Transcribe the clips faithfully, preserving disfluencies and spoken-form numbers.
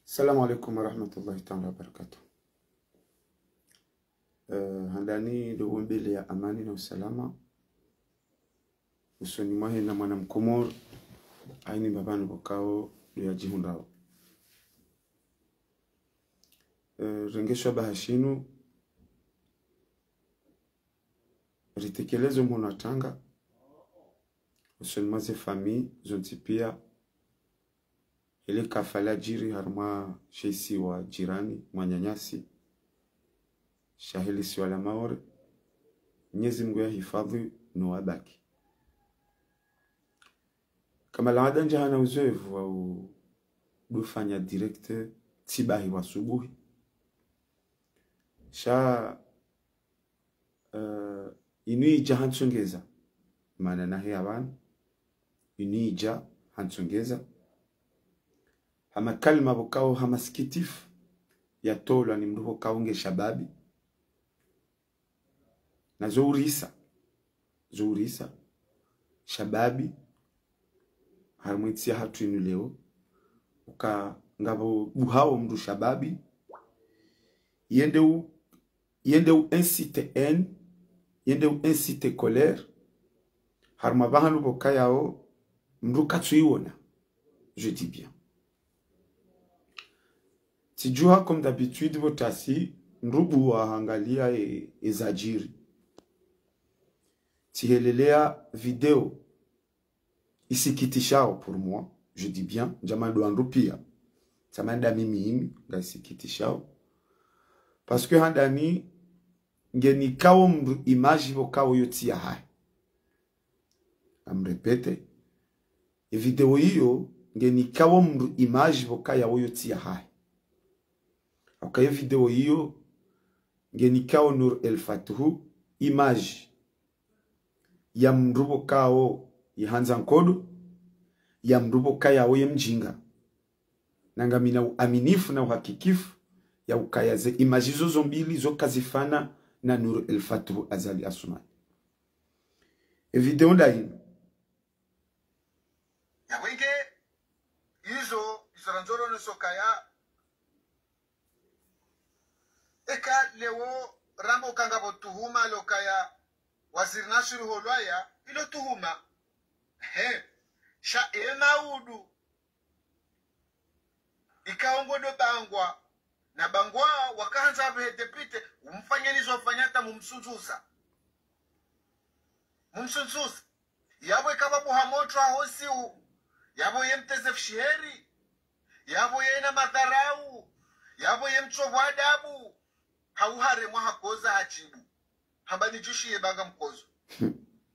Assalamu alaikum warahmatullahi taala wabarakatuh. Eh, handani ndo wombeleya amani na usalama usoni mwahe na mwana mkomori, aini mbapvanu pvokao ndo yadjihundrao. Eh, renge shabaha shinu, ritekeleze mhono wa tanga usoni mwa ze famille zontsi pia, ele kafa ladjiri harumwa she isiwa jirani mwananyasi, shahe lisiwa la Maore. Mwenyezi Mungu yahifadhwi no wabaki. Kama laada ndjahana uzoevu wa udufanya direct tsibahi wa subuhi. Sha eh, inu idja hantsongeza. Mana nahe apvanu, inu idja hantsongeza. Ha makalima pvokao ha masikitifu, yatolwa ni mndru pvokao nge shababi. Na zo urisa, zo urisa, shababi, harumwa entsi yahatru inu leo, uka ngapvo buhao mndru shababi, yende u yende u inciter haine, yende u inciter colère, harumwa pvahanu pvokayao mndru katsuiwona. Je dis bien. Tsidjuha, comme d'habitude, pvo tasi mndru buwa hangalia e, ezadjiri. Tsihelelea video isikitishao pour moi, je dis bien, ndjama ndo wandru pia. Tsama nda mimi imi, nga isikitishao. Parce que handani ngenikao mndru image pvokao yo tsi yahahe. Am répéter. E video iyo ngenikao mndru image pvokayao yo tsi yahahe. Hauka ye video iyo ngenikao Nour El Fath image ya mndru pvokao yehandza nkodo, ya mndru pvokayao ye mdjinga. Na ngamina uaminifu na uhakikifu ya ukaya ze image zo zo mbili zo kazifana na Nour El Fath Azali Assoumani. E video nda inu. Yapvo inge izo, izo randzo roneso kaya, eka leo ramba uka ngapvo tuhuma lokaya Waziri Nasur holwaya, ilo tuhuma. He, sha e maudu ikao ngodo bangwa, na bangwa wakahandza apvehe député, umfanyeni zo wafanya hata mumsundzuza. Mumsundzuza. Yapvo ikapvo buha motro aho siu, yapvo ye mteze fushiheri, yapvo yena madharau, yapvo ye mtsovu adabu, hauharemwa hakoza hadjibu. Hamba nidjushiye banga mkozo.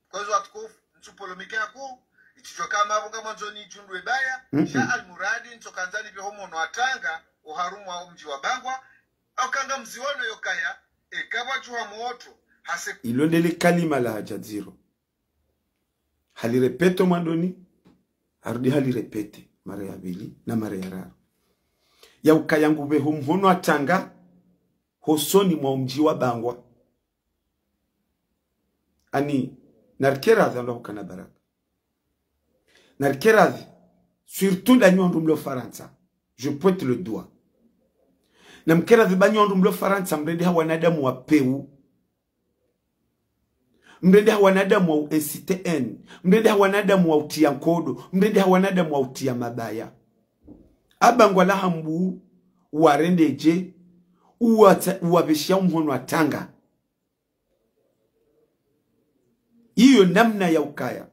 Mkozo watukufu, ntsupolomike haku, itsidjo kama apvo ngamwandzo nidjundwe baya, sha almuradi ntsokandzani pve ho mhono wa tanga, oharumwa omdji wa bangwa, aukanga mziwono yokaya, ekapvo adjuha motro, hase. Ilo ndele kalima la hadja dziro. Hali répéter mwandoni, harudi hali répéter mara ya pvili na mara ya raru. Ya ukaya ngupve ho mhono wa tanga, hosoni mwa omdji wa bangwa. Ani, narikeradhi ndo hukana baraka. Narikeradhi, surtout nda nyi wandru mlo Farantsa. Je pointe le doigt. Na mkeradhi ba nyi wandru mlo Farantsa, mrende ha wanadamu wa peu. Mrende ha wanadamu wa u inciter haine. Mrende ha wanadamu wa utia nkodo. Mrende ha wanadamu wa utia mabaya. Abangwa la Hambu, warende dje, uwata-, uwapveshia omhono wa tanga. Iyo namna ya ukaya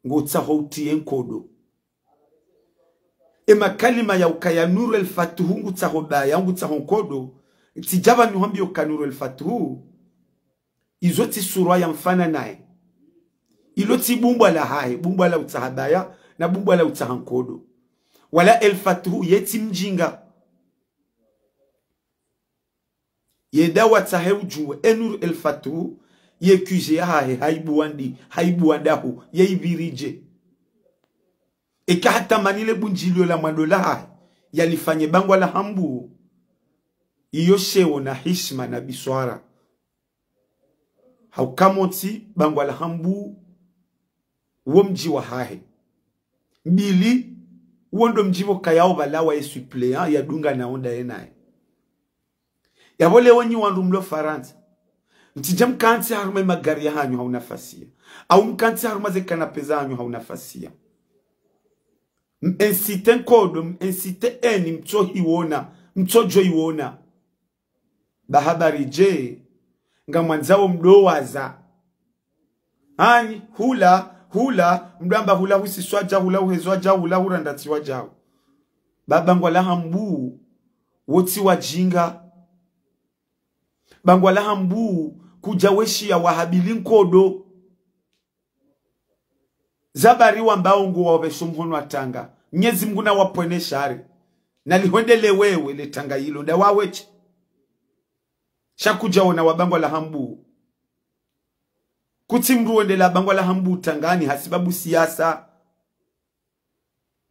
ngutsaho utie nkodo. E makalima ya ukaya Nour El Fath ngutsaho baya, ngutsaho nkodo. Tsidjapva nihwambiyo ka Nour El Fath, izo tsi surwa ya mfana naye. Ilo tsi bumbwa la hahe, bumbwa la utsaha baya, na bumbwa la utsaha nkodo. Wala El Fath ye tsi mdjinga. Ye dawa tsahe udjuwe, e Nour El Fath, ye Q G yahahe, haibu wandi, haibu wandahu, ye ipviridje. Eka hatamanile bundjilio la mwando lahahe, yalifanye bangwa la Hambu. Iyo sheo na hishima na biswara. Hauka motsi bangwa la Hambu wo mdji wahahe. Mbili, Uwo ndo mdji pvo kayao pvala wa ye suppléant yadunga na onda yenaye. Yapvo leo nyi wandru mlo Farantsa, mtsidja mkantsi harumwa ye magari yahanyu hau nafasiya, au mkantsi harumwa ze canapé zahanyu hau nafasiya. M incité nkodo, m incité haine, mtsohiwona, mtsodjo iwona. Ba habari dje ngamwandzao mdo waza? Hanyi, hula, hula, mdo amba hula husiswa dja, hula huhezwa dja, hula hurandatsiwa dja. Ba bangwa la Hambu, wo tsi wadjinga. Bangwa la Hambu, kudja weshiya wahabili nkodo. Za bari wambao ngo wapveso mhono wa tanga. Mnyezi Mngu na wapvwene shari. Na lihwendele wewe le tanga yilo, nda waweshe. Sha kudja wona wa bangwa la Hambu. Kutsi mdru wendela bangwa la Hambu tangani hasibabu siyasa.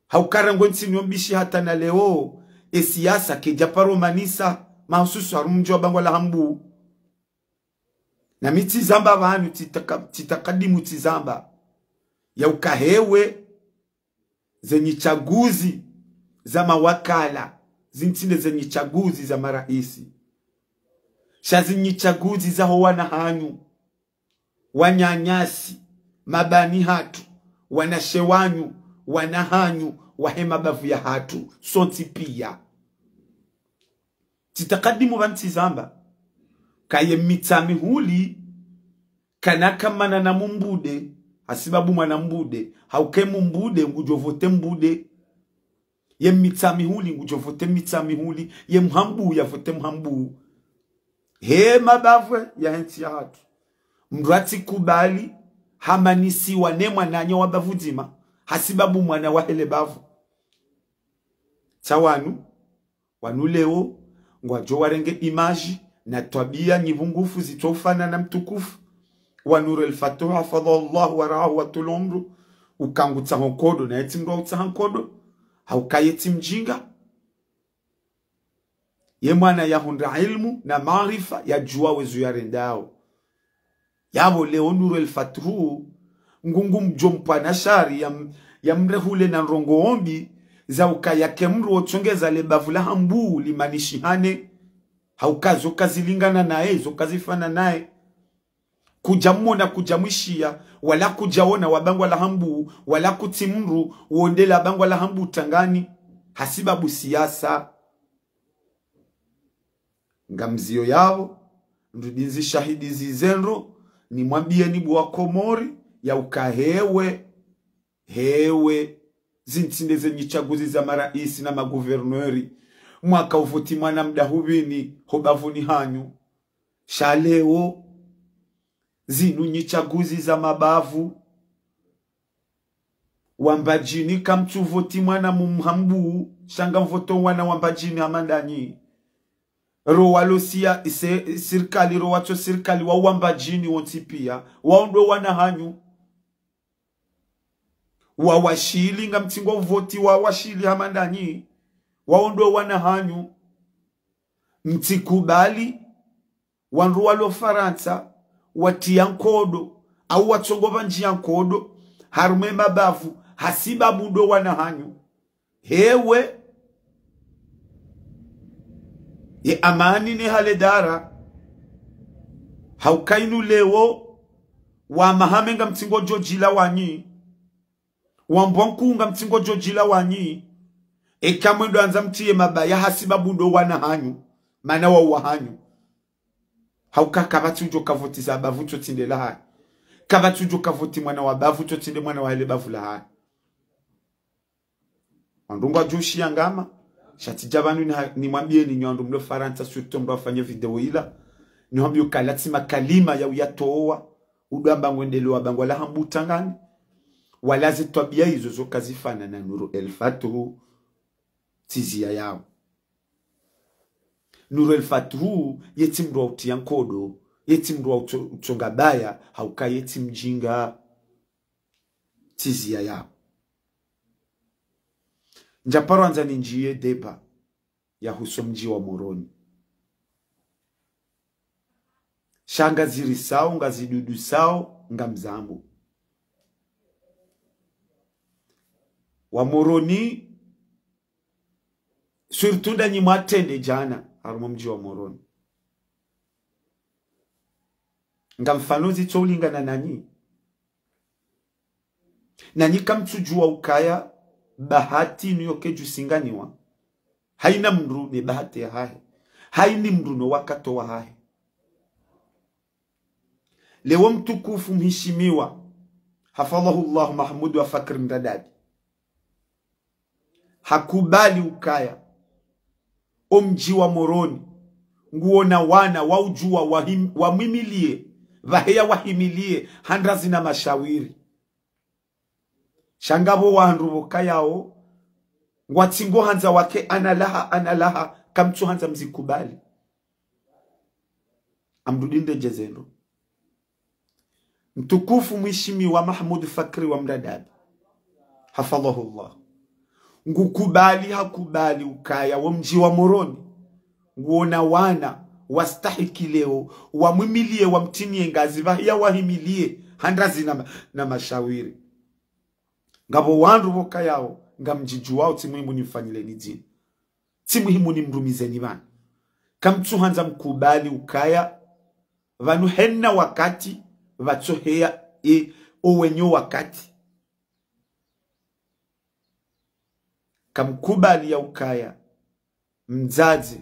Hauka rangu ntsini yo mbishi hata na leo, ye siyasa kayidja paro manisa, mahususu harumwa mdji wa bangwa la Hambu. Na mi tsizamba pvanu, tsitaka-, tsitakadimu tsizamba. Yauka hewe, ze nyi tsaguzi za mawakala, zintsi nde ze nyi tsaguzi za maraisi. Sha zi nyi tsaguzi za ho wana hanyu, wananyasi, mabani hatru, wanashe wanyu, wana hanyu, wahe mabavu yahatru, sontsi piya. Tsitakadimu pvanu tsizamba. Kaye Mitsamihuli, kana kamana na Mumbude, hasibabu mwana Mbude, hauka ye Mumbude, ngudjo vote Mbude. Ye Mitsamihuli, ngudjo vote Mitsamihuli, ye Mhambu, ya vote Mhambu. He mabavu yahe ntsi yahatru. Mdru atsi kubali, hamanisiwa ne mwananya wa bavu dzima, hasibabu mwana wahe le bavu. Tsa wanu, wanu leo, ngwadjo warenge image, na twabiya nyipvungufu zitsofanana na mtukufu. Wa Nuru El Fathu, hafadhahu Allahu wa raahu wa tula umru, uka ngutsaho nkodo, na ye tsi mdru wa utsaha nkodo, hauka ye tsi mdjinga. Ye mwana yahundra ilmu na maarifa, yadjuwa wezo yarendao. Yapvo leo Nuru El Fathu, ngungu mdjo mpvana shari ya m-, ya mrehule na ndrongoo mbi, za ukaya ke mdru wotsongeza le bavu la Hambu limanishihane. Hauka zo kazilingana naye, zo kazifanana naye. Kudja mwona, kudja mwishiya, wala kudja wona wa bangwa la Hambu, wala kutsi mdru wondela bangwa la Hambu tangani, hasibabu siyasa. Ngamziyo yapvo, ndrudi nzi shahidi zizendro, nimwambiyeni bo wa Komori, yauka hewe, hewe, zintsi nde ze nyi tsaguzi za maraisi na maguverneri, mwaka uvoti mwana mdahuvini, ho bavuni hanyu. Sha leo, zinu nyi tsaguzi za mabavu. Wa Mbadjini kamtsu voti mwana Mumhambu, sha ngamvoto wana wa Mbadjini hama ndanyi. Ro walo siya-, ise-, sirikali, ro watso sirikali wa wa Mbadjini wontsi piya, wao ndo wana hanyu. Wa Washili, ngamtsingwa uvoti wa Washili hama ndanyi, wao ndo wana hanyu. Mtsikubali wandru walo Farantsa watiya nkodo, au watsongo pvandjiya nkodo, harumwa ye mabavu, hasibabu ndo wana hanyu. Hewe, ye amani ne hale dara, hauka inu leo, wa Mahame ngamtsingwa djodjila wanyi, wa Mbwankuu ngamtsingwa djodjila wanyi, eka mwendo andza mtiye mabaya hasibabu ndo wana hanyu, mana wao wa hanyu. Hauka kapvatsi udjo kavoti za bavu tsotsi nde la hahe. Kapvatsi udjo kavoti mwana wa bavu tsotsi nde mwana wahe le bavu la hahe. Wandru ngwadjo shiya ngama, sha tsidja pvanu ni ha-, nimwambiyeni nyi wandru mlo Farantsa, surtout mdru afanye video ila, nimwambiyo kala tsi makalima ya uyatowa, udo amba ngwendelewo wa bangwa la Hambu tangani, wala ze twabiya izo zo kazifanana na Nuru El Fathu, tsi ziya yawo. Nuru El Fathu, ye tsi mdru wa utiya nkodo, ye tsi mdru wa utso-, utsonga baya, hauka ye tsi mdjinga, tsi ziya yawo. Ndjaparo andza nindjiye débat yahusu mdji wa Moroni. Sha ngazirisao, ngazidudusao, ngamzambo. Wa Moroni, Surtout ndanyi mwatrende djana, harumwa mdji wa Moroni. Ngamfanyo zitso ulingana nanyi. Nanyi kamtsudjuwa ukaya bahati inu yoke djusinganiwa. Haina mndru ne bahati yahahe. Haina mndru no wakati wahahe. Leo mtukufu mhishimiwa, hafadhahullahu, Mahamudu wa Fakri Mradabi, hakubali ukaya omdji wa Moroni nguona wana waudjuwa wahim-, wamwimiliye, pvaheya wahimiliye, ha ndrazi na mashawiri. Sha ngapvo wandru pvo kayao, ngwatsingo handza wake ana laha, ana laha, kamtsu handza mzikubali. Amrudi ndedje zendro. Mtukufu mhishimiwa Mahamudu Fakri wa Mradabi, hafadhahullah, ngukubali, hakubali ukaya womdji wa Moroni nguona wana wastahiki leo, wamwimiliye, wamtiniye ngazi, pvaheya wahimiliye, ha ndrazi na ma-, na mashawiri. Ngapvo wandru pvo kayao, ngamdjidjuwao, tsi muhimu nimfanyileni dzina. Tsi muhimu nimrumizeni pvanu. Kamtsu handza mkubali ukaya pvanu hena wakati, pvatsoheya e, owenyo wakati. Kamkubali ya ukaya mdzadze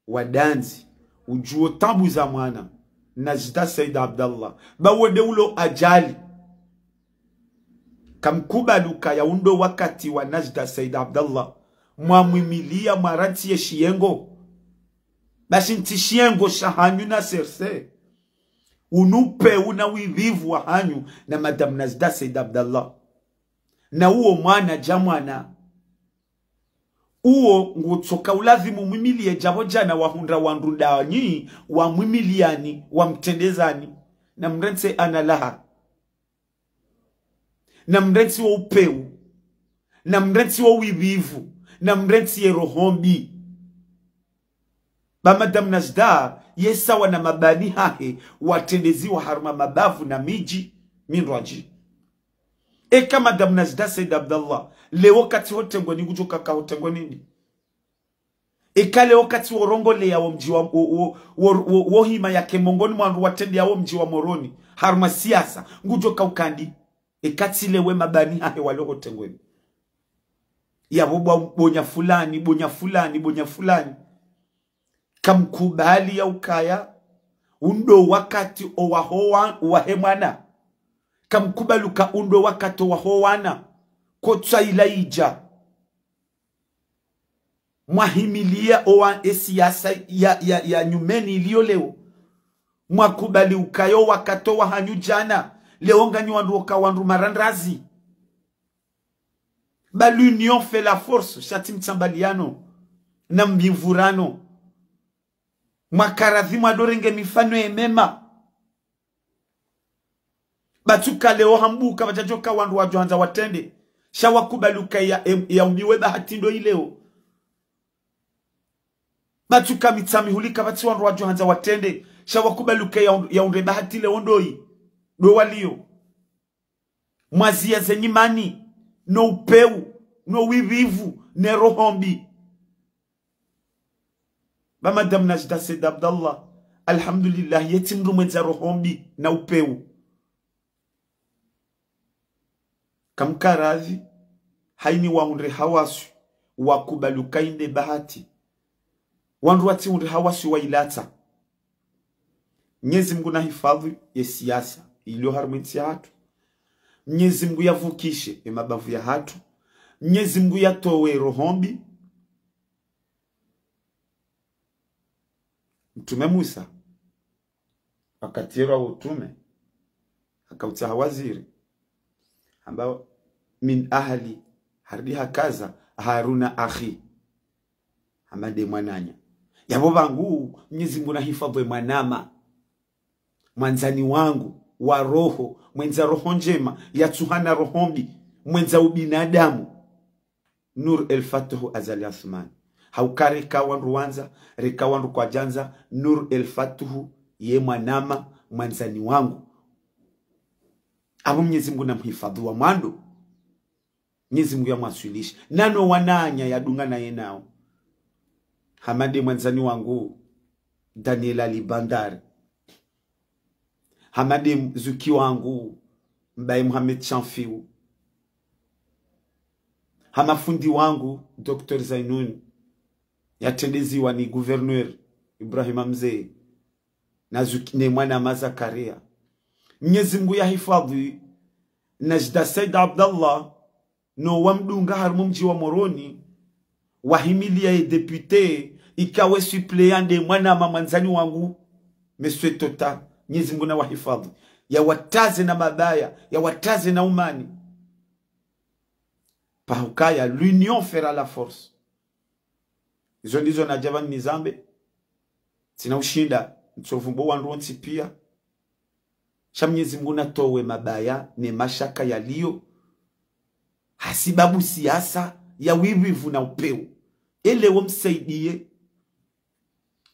wa dandzi udjuwo tabu za mwana, Najda Said Abdallah, ba wende ulo ajali. Kamkubali ukaya undo wakati wa Najda Said Abdallah, mwamwimiliya, mwarantsiye shiyengo. Basi ntsi shiyengo sha hanyu na serse. Unu upe una wipvivu wa hanyu na Madame Najda Said Abdallah. Na uwo mwana dja mwana. Uwo ngutsoka ulazimu mwimiliye djapvo djana wahundra wandru ndanyi, wamwimiliyani, wamtrendezani. Na mrentsi ana laha. Na mrentsi wo upewu. Na mrentsi wo wipvivu. Na mrentsi ye roho mbi. Ba Madame Najda, ye sawa na mabani hahe, watrendeziwa harumwa mabavu na midji mindrwadji. Eka Madame Najda Said Abdallah, leo katsi hotengweni, ngudjo kaka hotengweni ni? Eka leo katsi worongoleya womdji wa, wo, wo, wo, wo, wo hima yake mongoni mwa wandru watrendeya womdji wa Moroni, harumwa siasa, ngudjo ka uka ndi? Eka tsi leo mabani hahe walo hotengweni. Yapvo bwa-, bonya fulani, bonya fulani, bonya fulani. Kamkubali ya ukaya, undo wakati owaho wa-, owahe mwana. Kamkubali uka undo wakati owaho wana. Kotswa ila idja. Mwahimiliya owa esiasa ya, ya, ya nyumeni iliyo leo. Mwakubali ukaya owakati owahanyu djana. Leo nganyi wandru woka wandru marandrazi. Ba l'union fait la force, sha tsi mtsambaliyano, na mbimvurano. Mwakaradhi mwadorenge mifano emema. Ba tsuka leo hambuka, pvadjadjoka wandru wadjo handza watrende. Sha wakubali uka ya, em, ya umbiwe bahati ndo ileo. Ba tsuka Mitsamihuli kapvatsi wandru wadjo handza watrende. Sha wakubali uka ya, ya undre bahati leo ndoyi. Ndo waliyo. Mwaziya zenyi mani, no upewu, no wipvivu, ne roho mbi. Ba Madame Najda Said Abdallah, alhamdulillah, ye tsi mndru mwendza roho mbi na upewu. Kamkaradhi, haini wahundre hawaswi, wakubali uka inde bahati. Wandru watsi hundre hawaswi wailatsa. Mnyezi Mngu nahifadhwi ye siasa iliyo harumwa entsi yahatru. Mnyezi Mngu yavukishe emabavu yahatru. Mnyezi Mngu yatowe roho mbi. Mtrume Musa, wakati yerwa wo utrume, hakautsaha waziri. Hamba, "Min ahli," harudi hakaza, "Haruna akhi." Hamba nde mwananya. Yapvo pvangu, Mnyezi Mngu nahifadhwi mwanama. Mwandzani wangu, wa roho, mwendza roho ndjema, yatsuhana roho mbi, mwendza ubinadamu. Nur El Fatuhu Azali Assoumani. Hauka reka wandru wandza, reka wandru kwadjandza, Nur El Fatuhu ye mwanama, mwandzani wangu. Apvo Mnyezi Mngu namhifadhwi wa mwando. Mnyezi Mngu yamwaswilishe. Nano wananya yadunga naye nao. Hama nde mwandzani wangu, Daniel Ali Bandar. Hama nde mzuki wangu, Mbaye Mohamed Chanfiu. Hama fundi wangu, Docteur Zainoun. Yatrendeziwa ni gouverneur Ibrahima Mze. Na zuki, ne mwana ma Zakaria. Mnyezi Mngu yahifadhwi Najda Said Abdallah, no wamdunga harumwa mdji wa Moroni, wahimilia ye député, ikawe suppléant nde mwana ma mwandzani wangu, Monsieur Tota, Mnyezi Mngu nawahifadhwi. Yawatraze na mabaya, yawatraze na umani. Pahukaya, l'union fera la force. Izo ndizo nadja pvanu nizambe. Tsina ushinda, ntsovumbo wandru wontsi pia. Sha Mnyezi Mngu natowe mabaya ne mashaka yaliyo. Hasibabu siasa ya wivivu na upeu. Ele wo msaidiye.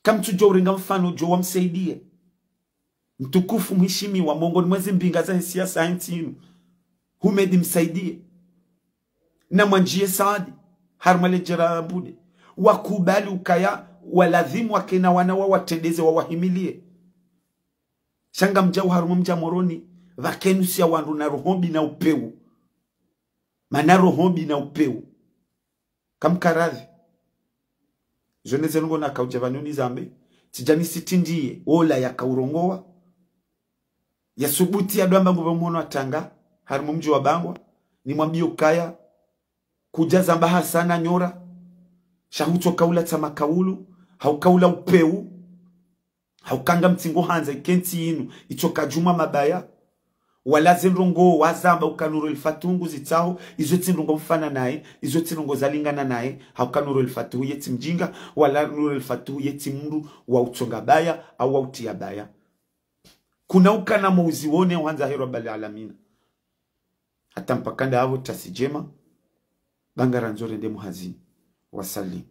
Kamtsudjo urenga mfano djo wamsaidiye. Mtukufu mhishimiwa, mongoni mwa ze mbinga za siasa ya ntsi inu. Humedi Msaidiye. Na Mwandjiye Saadi, harumwa le djera la Mbude. Wakubali ukaya, waladhimu wakena wana wawatrendeze wawahimiliye. Sha ngamdjau harumwa mdji wa Moroni, pvakenu sia wandru na roho mbi na upeu. Mana roho mbi na upeu. Kamkaradhi. Zo nde ze ndrongoo nakaudja pvanu nizambe. Tsidja nisitrindiye, ola yakaurongowa. Yasubuti yadjo amba ngupvo mhono wa tanga, harumwa mdji wa Bangwa, nimwambiye ukaya, kudja zamba hasana nyora, sha hutsoka ula tsama kaulu, hauka ula upeu, hauka ngamtsingo handza ike ntsi inu, itsoka djumwa mabaya, wala ze ndrongoo wazamba uka Nour El Fath nguzitsaho, izo tsi ndrongoo mfano naye, izo tsi ndrongoo zalingana naye, hauka Nour El Fath yetsi mdjinga, wala Nour El Fath yetsi mndru wa utsonga baya, au wa utriya baya. Kuna ukana mouzi wone wandza he Rabbal Alamina. Hata mpaka ndapvo tasi djema, ba ngarandzo rende muhazini. Wasalim.